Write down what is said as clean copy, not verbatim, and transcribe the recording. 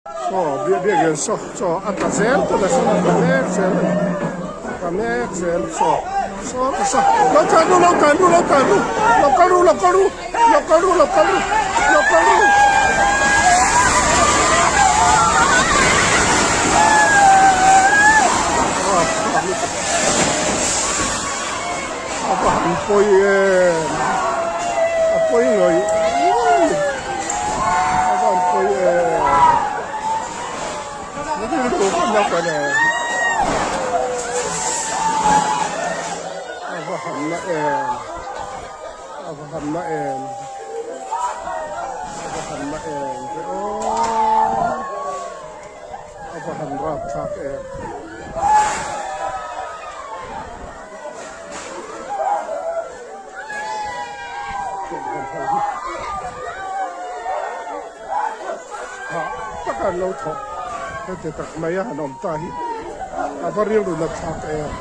Saw biakin saw chaw a tla zel tawh a saw a tla mek zel a ni a tla mek zel saw saw ka saw lo tlan ru lo tlan ru lo tlan ru lo kal ru lo kal ru lo kal ru lo kal ru lo kal ru. A va han pawi em a pawi ngawih ngawih a va han pawi em rilru ka nawk a ni a va han na em a va han na em a va han na em ve aw a va han rapthlak em. Hah taka an lo thawk heti tak mai a han awm ta hi a va rilru na thlak em.